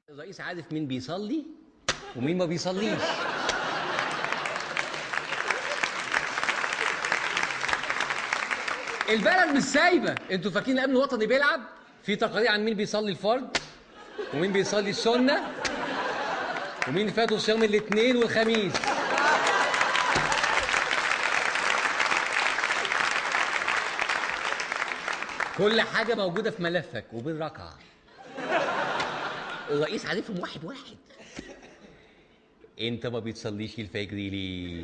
الرئيس عارف مين بيصلي ومين ما بيصليش. البلد مش سايبه، انتوا فاكرين الامن الوطني بيلعب؟ في تقارير عن مين بيصلي الفرض ومين بيصلي السنة ومين فاتوا صيام الاثنين والخميس. كل حاجة موجودة في ملفك وبالركعه. الرئيس عارفهم واحد واحد. انت ما بتصليش الفجر ليه؟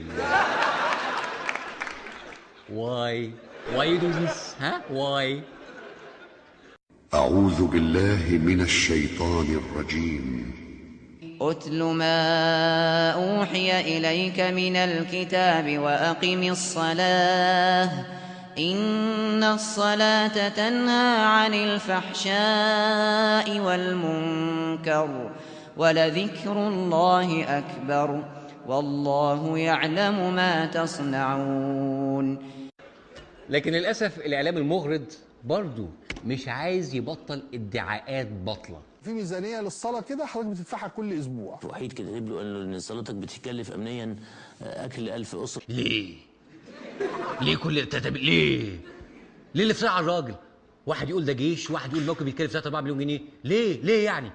Why؟ Why you do this؟ ها؟ Why؟ أعوذ بالله من الشيطان الرجيم. اتل ما أوحي إليك من الكتاب وأقم الصلاة إن الصلاة تنهى عن الفحشاء والمنكر ولذكر الله أكبر والله يعلم ما تصنعون. لكن للأسف الإعلام المغرض برضو مش عايز يبطل ادعاءات بطلة. في ميزانية للصلاة كده حضرتك بتدفعها كل أسبوع. وحيد كده له إن صلاتك بتكلف أمنيا أكل 1000 أسرة. ليه؟ ليه كل ليه؟ ليه اللي على الراجل؟ واحد يقول ده جيش، واحد يقول موكب بيتكلف 3 4 مليون جنيه، ليه؟ ليه يعني؟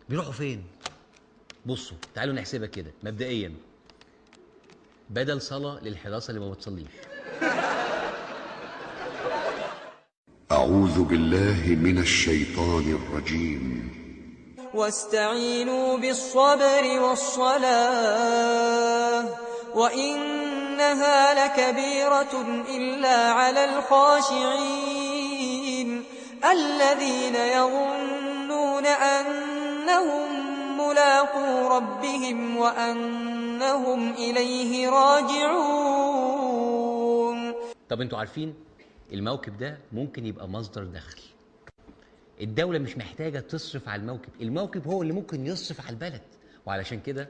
بيروحوا فين؟ بصوا تعالوا نحسبها كده مبدئيا. بدل صلاة للحراسة اللي ما بتصليش. أعوذ بالله من الشيطان الرجيم. واستعينوا بالصبر والصلاة وإنها لكبيرة إلا على الخاشعين الذين يظنون أنهم ملاقو ربهم وأنهم إليه راجعون. طب انتوا عارفين الموكب ده ممكن يبقى مصدر دخل. الدولة مش محتاجة تصرف على الموكب، الموكب هو اللي ممكن يصرف على البلد. وعلشان كده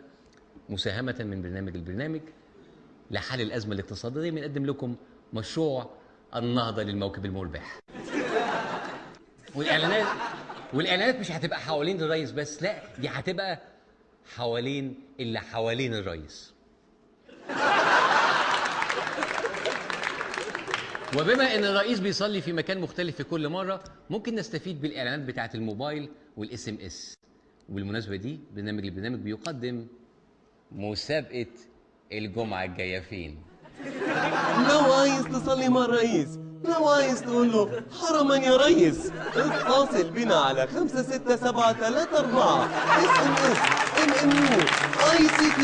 مساهمة من برنامج البرنامج لحل الأزمة الاقتصادية بنقدم لكم مشروع النهضة للموكب المربح. والإعلانات مش هتبقى حوالين الرئيس بس، لا دي هتبقى حوالين اللي حوالين الرئيس. وبما ان الرئيس بيصلي في مكان مختلف في كل مرة، ممكن نستفيد بالاعلانات بتاعه الموبايل وال SMS. وبالمناسبة دي برنامج البرنامج بيقدم مسابقة الجمعة الجاية فين. لو عايز تصلي مع الرئيس، لو عايز تقول له حرما يا ريس، اتصل بنا على 56734 SMS MMU ICQ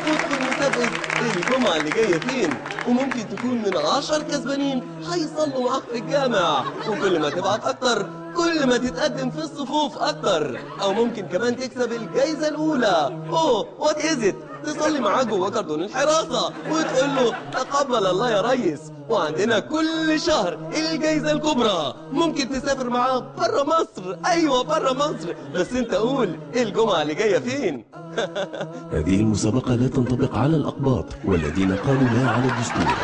وادخل مسابقة الجمعة اللي جاية فين. وممكن تكون من 10 كسبانين هيصلوا معاك في الجامع، وكل ما تبعت أكتر كل ما تتقدم في الصفوف أكتر، أو ممكن كمان تكسب الجايزة الأولى. oh what is it؟ تصلي معاه جوه كردون الحراسة وتقول له تقبل الله يا ريس. وعندنا كل شهر الجايزة الكبرى، ممكن تسافر معاه بره مصر. أيوة بره مصر، بس أنت قول الجمعة اللي جاية فين. هذه المسابقة لا تنطبق على الأقباط والذين قالوا لا على الدستور.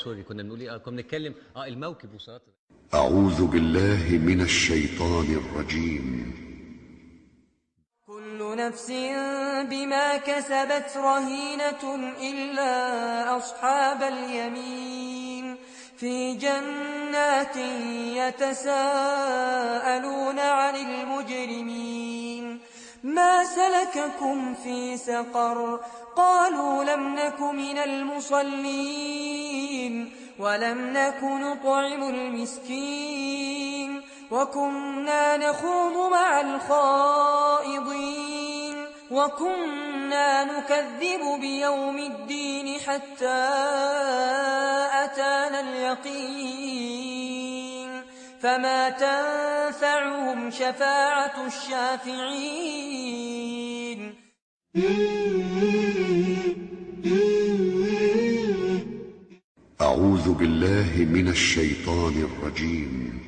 سوري، كنا بنقول ايه؟ كنا بنتكلم الموكب وصلاة. أعوذ بالله من الشيطان الرجيم. كل نفس بما كسبت رهينة إلا أصحاب اليمين في جنات يتساءلون عن المجرمين ما سلككم في سقر قالوا لم نك من المصلين ولم نك نطعم المسكين وكنا نخوض مع الخائضين وكنا نكذب بيوم الدين حتى أتانا اليقين فما تنفعهم شفاعة الشافعين. أعوذ بالله من الشيطان الرجيم.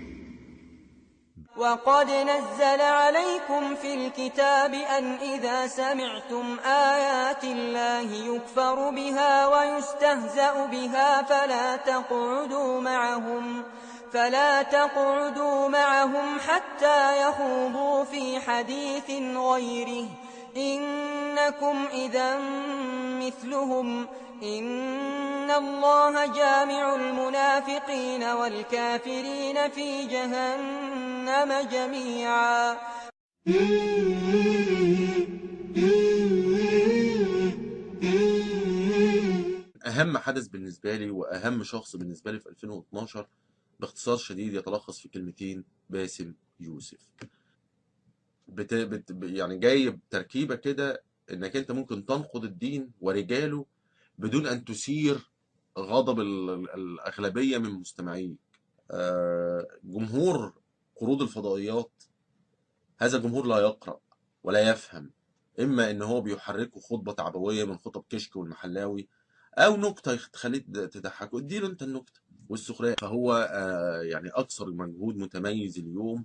وقد نزل عليكم في الكتاب أن إذا سمعتم آيات الله يكفر بها ويستهزأ بها فلا تقعدوا معهم حتى يخوضوا في حديث غيره إنكم إذا مثلهم إن الله جامع المنافقين والكافرين في جهنم جميعا. أهم حدث بالنسبة لي وأهم شخص بالنسبة لي في 2012 باختصار شديد يتلخص في كلمتين: باسم يوسف. يعني جاي بتركيبة كده إنك أنت ممكن تنقض الدين ورجاله بدون أن تثير غضب الأغلبية من مستمعيك. جمهور قروض الفضائيات، هذا الجمهور لا يقرأ ولا يفهم، إما إن هو بيحركه خطبة تعبوية من خطب كشك والمحلاوي أو نكتة تخليه تضحكه، اديله أنت النكتة والسخرية. فهو يعني أكثر مجهود متميز اليوم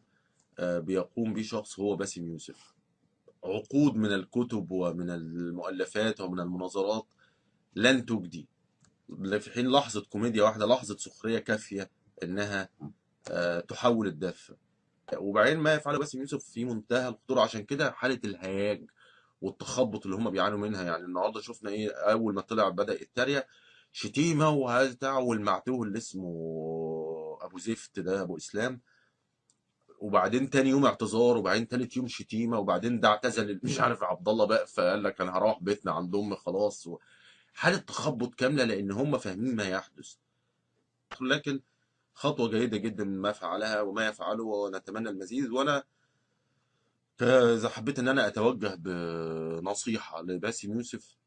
بيقوم به شخص هو باسم يوسف. عقود من الكتب ومن المؤلفات ومن المناظرات لن تجدي، في حين لحظة كوميديا واحدة، لحظة سخرية كافية إنها تحول الدفة. وبعدين ما يفعله باسم يوسف في منتهى الخطورة، عشان كده حالة الهياج والتخبط اللي هم بيعانوا منها. يعني النهارده شفنا ايه، اول ما طلع بدأ يتريق شتيمة وهذا، والمعتوه اللي اسمه ابو زفت ده ابو اسلام، وبعدين تاني يوم اعتذار، وبعدين تالت يوم شتيمة، وبعدين ده اعتزل مش عارف عبد الله بقى فقال لك انا هروح بيتنا عند امي خلاص. حالة تخبط كاملة لأن هم فاهمين ما يحدث. لكن خطوة جيدة جدا ما فعلها وما يفعله، ونتمنى المزيد. وأنا إذا حبيت إن أنا أتوجه بنصيحة لباسم يوسف،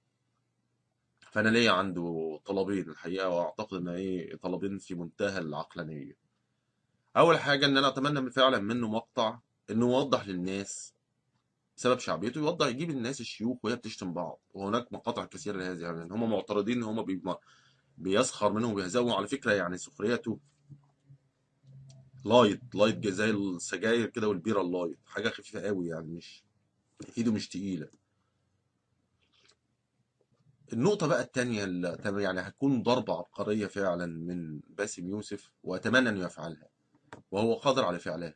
فأنا ليا عنده طلبين الحقيقة، وأعتقد إن إيه طلبين في منتهى العقلانية. أول حاجة إن أنا أتمنى فعلا منه مقطع إنه يوضح للناس بسبب شعبيته، يوضح يجيب الناس الشيوخ وهي بتشتم بعض، وهناك مقاطع كثيرة لهذا. يعني هم معترضين ان هم بيسخر منهم وبيهزقوا. على فكرة يعني سخريته light light زي السجاير كده والبيره ال light، حاجة خفيفة قوي يعني، مش ايده مش تقيلة. النقطة بقى الثانية اللي يعني هتكون ضربه عبقرية فعلا من باسم يوسف، واتمنى انه يفعلها وهو قادر على فعلها،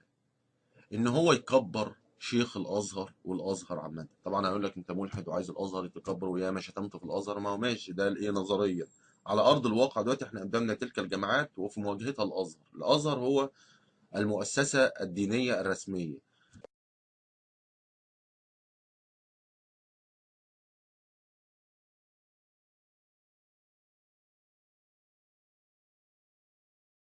ان هو يكبر شيخ الازهر والازهر عامة. طبعا هيقول لك انت ملحد وعايز الازهر يتكبر وياما شتمت في الازهر. ما هو ماشي، ده الايه نظريا. على ارض الواقع دلوقتي احنا قدامنا تلك الجماعات وفي مواجهتها الازهر. الازهر هو المؤسسة الدينية الرسمية.